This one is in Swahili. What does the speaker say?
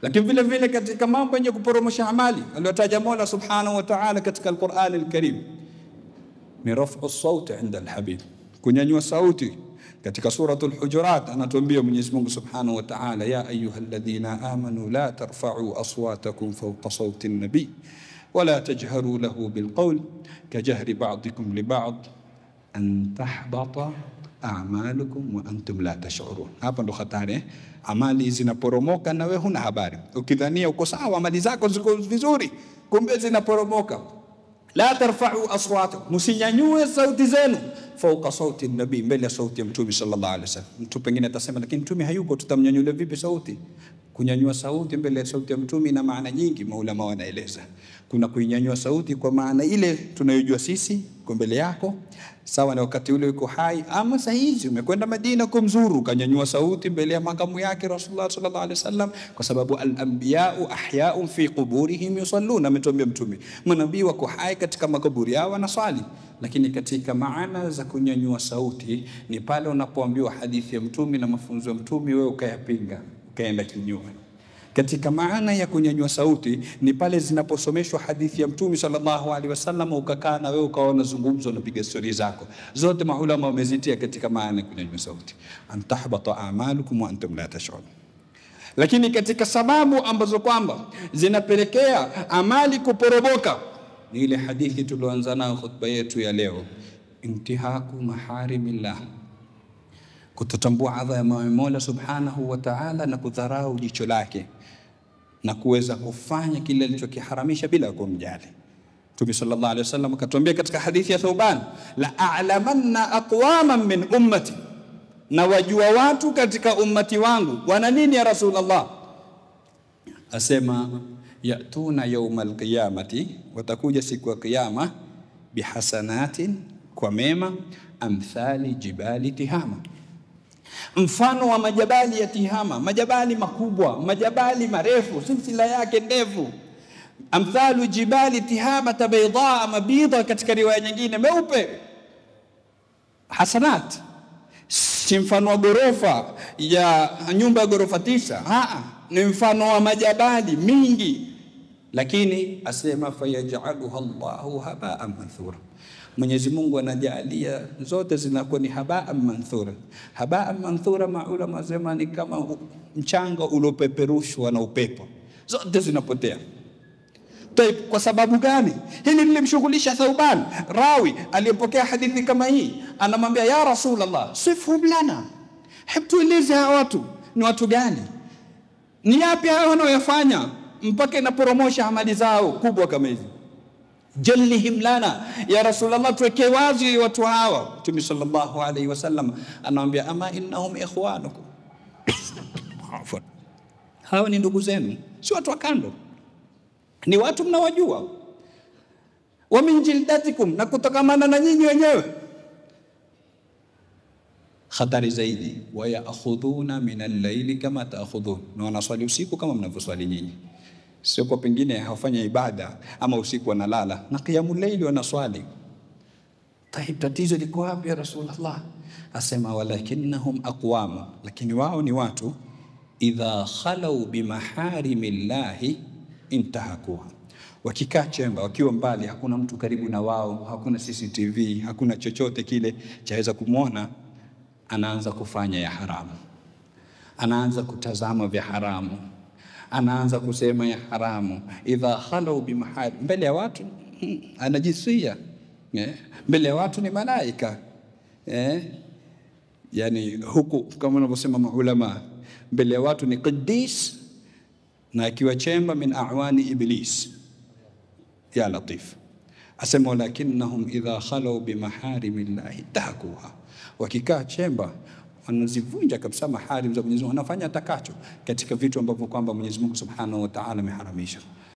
Lakini vile vile katika mambo yenye kuporomosha amali aliyotaja Mola Subhanahu wa Ta'ala katika Al-Qur'an Al-Karim ni raf'u sauti inda al-habib, kunyanyua sauti. Katika suratul Hujurat anatuambia Mwenyezi Mungu Subhanahu wa Ta'ala, ya ayyuhalladhina amanu la tarfa'u aswatakum fawqa sauti an-nabi wala tajharu lahu bilqawl kajahri ba'dikum li ba'd an tahbata a'malukum wa antum la tash'urun. Hapa ndo hatari, amali zinaporomoka na wewe huna habari. Ukidhania uko sawa, amali zako ziko vizuri, kumbe zinaporomoka. La tarfa'u aswatakum, msinyanyue sauti zenu, fawqa sauti an-nabi, mbele ya sauti ya Mtume sallallahu alaihi wasallam. Mtu pengine atasema lakini Mtume hayuko, tutamnyanyulia vipi sauti? Kunyanyua sauti mbele ya sauti ya Mtume ina maana nyingi, maulama wanaeleza. Kuna kuinyanyua sauti kwa maana ile tunayojua sisi kwa mbele yako, sawa na wakati ule uko hai, ama saa hizi umekwenda Madina kumzuru, kanyanyua sauti mbele ya makamu yake Rasulullah sallallahu alaihi wasallam, kwa sababu al-anbiya'u ahya'un fi quburihim yusallun, ametuambia Mtume, manabii wako hai katika makaburi yao wanaswali. Lakini katika maana za kunyanyua sauti ni pale unapoambiwa hadithi ya Mtume na mafunzo ya Mtume, wewe ukayapinga, ukaenda kinyume. Katika maana ya kunyanyua sauti ni pale zinaposomeshwa hadithi ya Mtume sallallahu alaihi wasallam, ukakaa na wewe ukaona zungumzo na piga stori zako zote. Maulama wamezitia katika maana ya kunyanyua sauti, antahbata a'malukum wa antum la tash'urun. Lakini katika sababu ambazo kwamba zinapelekea amali kuporomoka ni ile hadithi tulioanza nayo khutba yetu ya leo, intihaku maharimillah, kutotambua adha ya Mola Subhanahu wa Ta'ala na kudharau jicho lake na kuweza kufanya kile alichokiharamisha bila kumjali. Mtume sallallahu alaihi wasallam akatuambia katika hadithi ya Thauban, la a'lamanna aqwaman min ummati, na wajua watu katika ummati wangu wana nini ya Rasulullah? Asema yatuna yawma alqiyamati, watakuja siku ya kiyama, bihasanatin, kwa mema, amthali jibali Tihama, mfano wa majabali ya Tihama, majabali makubwa, majabali marefu, silsila yake ndefu. Amthalu jibali Tihama baydaa mabida, katika riwaya nyingine meupe. Hasanat si mfano wa gorofa ya nyumba ya gorofa 9, ni mfano wa majabali mingi. Lakini asema fayajaluha Allahu haba'an manthura, Mwenyezi Mungu anajalia zote zinakuwa ni haba'an manthura. Haba'an manthura maulama wasema ni kama mchanga uliopeperushwa na upepo, zote zinapotea. Kwa sababu gani? Hili lilimshughulisha Thauban, rawi aliyepokea hadithi kama hii, anamwambia ya Rasulullah, sifhum lana, hebu tueleze hawa watu ni watu gani, ni yapi hao wanaoyafanya mpaka inaporomosha amali zao kubwa kama hizi. Jallihim lana ya Rasulullah, tuweke wazi watu hawa. Mtume sallallahu alaihi wasallam anamwambia ama innahum ikhwanukum, hawa ni ndugu zenu, si watu wa kando, ni watu mnawajua, wa min jildatikum, na kutokamana na nyinyi wenyewe. Hatari zaidi, wa ya'khudhuna min al-layli kama ta'khudhun, na wanaswali usiku kama mnavyoswali nyinyi. Sio kwa pengine hawafanya ibada ama usiku wanalala, na qiyamul layli wanaswali. Taib, tatizo liko wapi ya Rasulullah? Asema walakinnahum aqwam, lakini wao ni watu idha khalau bimaharimillahi intahakuha, wakikaa chemba, wakiwa mbali, hakuna mtu karibu na wao, hakuna CCTV, hakuna chochote kile chaweza kumwona, anaanza kufanya ya haramu, anaanza kutazama vya haramu, anaanza kusema ya haramu. Idha khalau bimahari, mbele ya watu anajisia, mbele ya watu ni malaika, yani huku kama wanavyosema maulama, mbele ya watu ni qidis, na akiwa chemba min a'wani iblis, ya latif. Asema walakinnahum idha khalau bimaharimillahi tahakuha, wakikaa chemba wanazivunja kabisa maharim za Mwenyezi Mungu, wanafanya atakacho katika vitu ambavyo kwamba Mwenyezi Mungu Subhanahu wa Ta'ala ameharamisha.